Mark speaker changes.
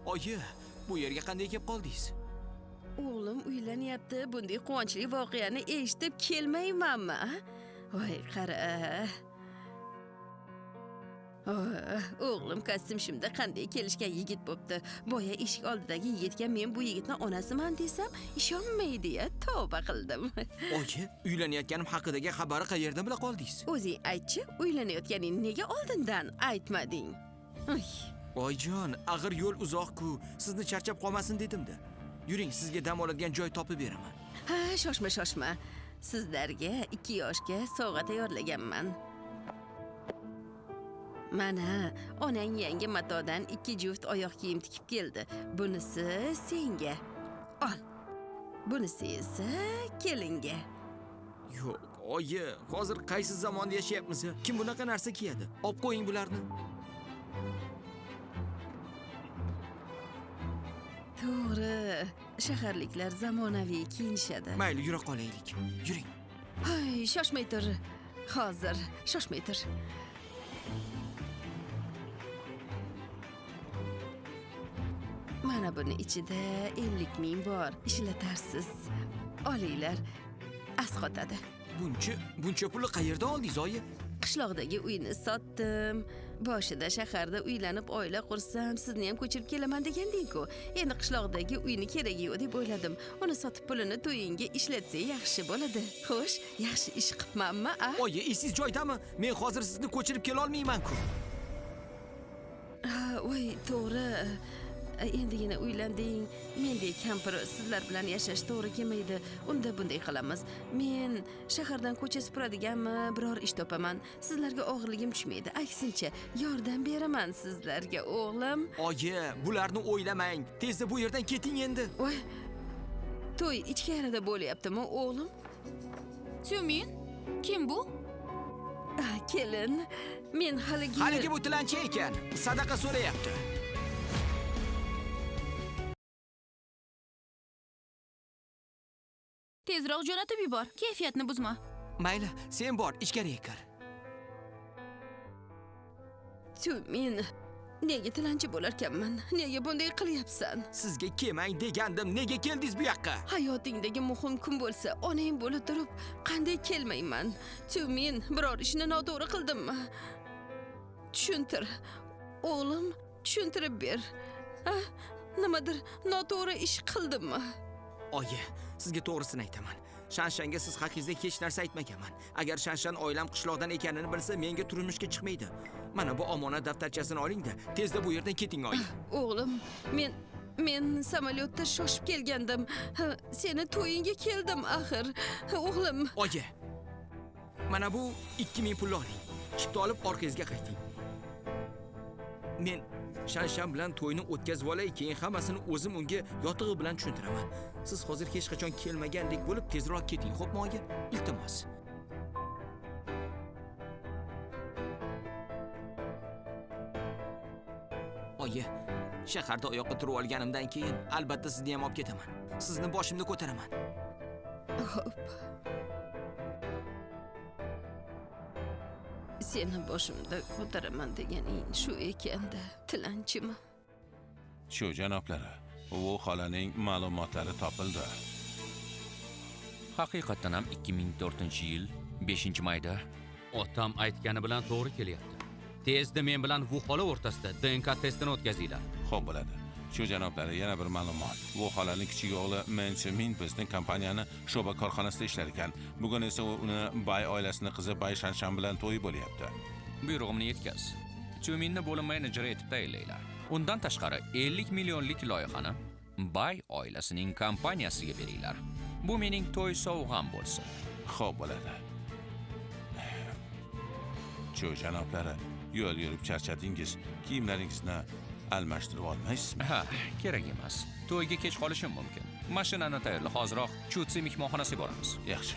Speaker 1: Oyi, bu yerga qanday kelib qoldingiz?
Speaker 2: O'g'lim uylanyapti. Bunday quvonchli voqeani eshitib kelmaymanmi? Voy, qara. O'g'lim kostyum shimda qanday kelishgan yigit bo'pti. Boya eshik oldidagi yigitga men bu yigitni onasiman desam, ishonmaydi-ya, tavba qildim.
Speaker 1: Oyi, uylanayotganim haqidagi xabarni qayerdan bila qoldingiz?
Speaker 2: O'zing aytchi, uylanayotganingni nega oldindan aytmading? Oy.
Speaker 1: Oyijon, ag'ir yo'l uzoq-ku. Sizni charchab qolmasin dedim-da. Yuring, sizga dam oladigan joy topib beraman.
Speaker 2: Ha, shoshma, shoshma. Sizlarga 2 yoshga sovg'a tayyorlaganman. Mana, onang yangi matodan 2 juft oyoq kiyim tikib keldi. Bunisi senga. Ol. Bunisi esa kelinga.
Speaker 1: Yo'q, oyi, hozir qaysi zamonda yashayapmiz? Kim bunaqa narsa kiyadi? Olib qo'ying bularni.
Speaker 2: To'g'ri, shaharliklar zamonaviy kiyinishadi.
Speaker 1: Mayli, yura qolaylik. Yuring.
Speaker 2: Ay, shoshmay tur. Hozir, shoshmay tur. Mana buni ichida 50 ming bor. Ishlatarsiz. Olinglar. Asqotadi.
Speaker 1: Buncha pulni qayerdan oldingiz, oyi?
Speaker 2: Qishloqdagi uyni sotdim. Boshida shaharda uylanib oila qursam, sizni ham ko'chirib kelaman deganding-ku. Endi qishloqdagi uyni keragi yo'q deb o'yladim. Uni sotib pulini to'yingga ishlatsa yaxshi bo'ladi. Xo'sh, yaxshi ish qilibmanmi, a?
Speaker 1: Oyi, esingiz joyidami? Men hozir sizni ko'chirib kela olmayman-ku.
Speaker 2: Ha, voy, to'g'ri. Endigina uylanding. Mendek kampir sizlar bilan yashash to'g'ri kelmaydi. Unda bunday qilamiz. Men shahardan ko'cha supuradiganmi, biror ish topaman. Sizlarga og'irligim tushmaydi. Aksincha, yordam beraman sizlarga, o'g'lim.
Speaker 1: Oyi, bularni o'ylamang. Tezda bu yerdan keting endi.
Speaker 2: Voy, to'y ichkarida bo'lyaptimi, o'g'lim?
Speaker 3: Tyumin, kim bu?
Speaker 2: Kelin, men haligi
Speaker 1: Haligi bu tilanchi ekan. Sadaqa so'rayapti.
Speaker 3: Tezroq jo'natib yubor, kayfiyatni buzma.
Speaker 1: Mayli, sen bor, ichkariga kir.
Speaker 2: Tyumin, nega tilanchi bo'larkanman? Nega bunday qilyapsan?
Speaker 1: Sizga kelmang degandim, nega keldingiz bu yoqqa?
Speaker 2: Hayotingdagi muhim kun bo'lsa, onang bo'la turib, qanday kelmayman? Tyumin, biror ishni noto'g'ri qildimmi? Tushuntir. O'g'lim, tushuntirib ber. Ah, nimadir noto'g'ri ish qildimmi?
Speaker 1: Oyi, sizga to'g'risini aytaman. Shanshanga siz haqingizda hech narsa aytmaganman. Agar Shanshan oilam qishloqdan ekanini bilsa, menga turmushga chiqmaydi. Mana bu omonat daftarchasini oling-da, tezda bu yerdan keting, oyi.
Speaker 2: O'g'lim, men samolyotda shoshib kelgandim. Seni to'yingga keldim axir. O'g'lim.
Speaker 1: Oyi. Mana bu 2000 pulni oling. Chipta olib orqangizga qayting. Men Shanshan bilan to'yni o'tkazib olay, keyin hammasini o'zim unga yotig'i bilan tushuntiraman. Siz hozir hech qachon kelmagandek bo'lib tezroq keting, xo'pmi, oyi? Iltimos. Oyi, shaharda oyoqqa turib olganimdan keyin albatta sizni ham olib ketaman. Sizni boshimda ko'taraman.
Speaker 2: Xo'p. Seni boshimda ko'taraman deganing shu ekanda, tilanchimi?
Speaker 4: Shu janoblari, u xolaning ma'lumotlari topildi.
Speaker 5: Haqiqatan ham 2004-yil 5-mayda
Speaker 6: otam aytgani bilan to'g'ri kelyapti. Tezda men bilan Vu xola o'rtasida DNK testini o'tkazinglar.
Speaker 4: Xo'p bo'ladi. Shu janoblari, yana bir ma'lumot. Vu xolaning kichik o'g'li Men Chimin bizning kompaniyani sho'ba korxonasida ishlar ekan. Bugun esa u uni Bay oilasining qizi Bay Shanshan bilan to'yi bo'lyapti.
Speaker 5: Buyrug'imni yetkaz. Chuminni bo'lim menejeri etib tayinlanglar. Undan tashqari 50 millionlik loyihani Bay oilasining kompaniyasiga beringlar. Bu mening to'y sovg'am bo'lsin.
Speaker 4: Xo'p bo'ladi. Chu janoblari, yo'l yurib charchadingiz, kiyimlaringizni almashtirib olmaysizmi?
Speaker 5: Ha, kerak emas. To'yga kech qolishim mumkin. Mashinani tayyorla, hoziroq Chutsi mehmonxonasiga boramiz.
Speaker 4: Yaxshi.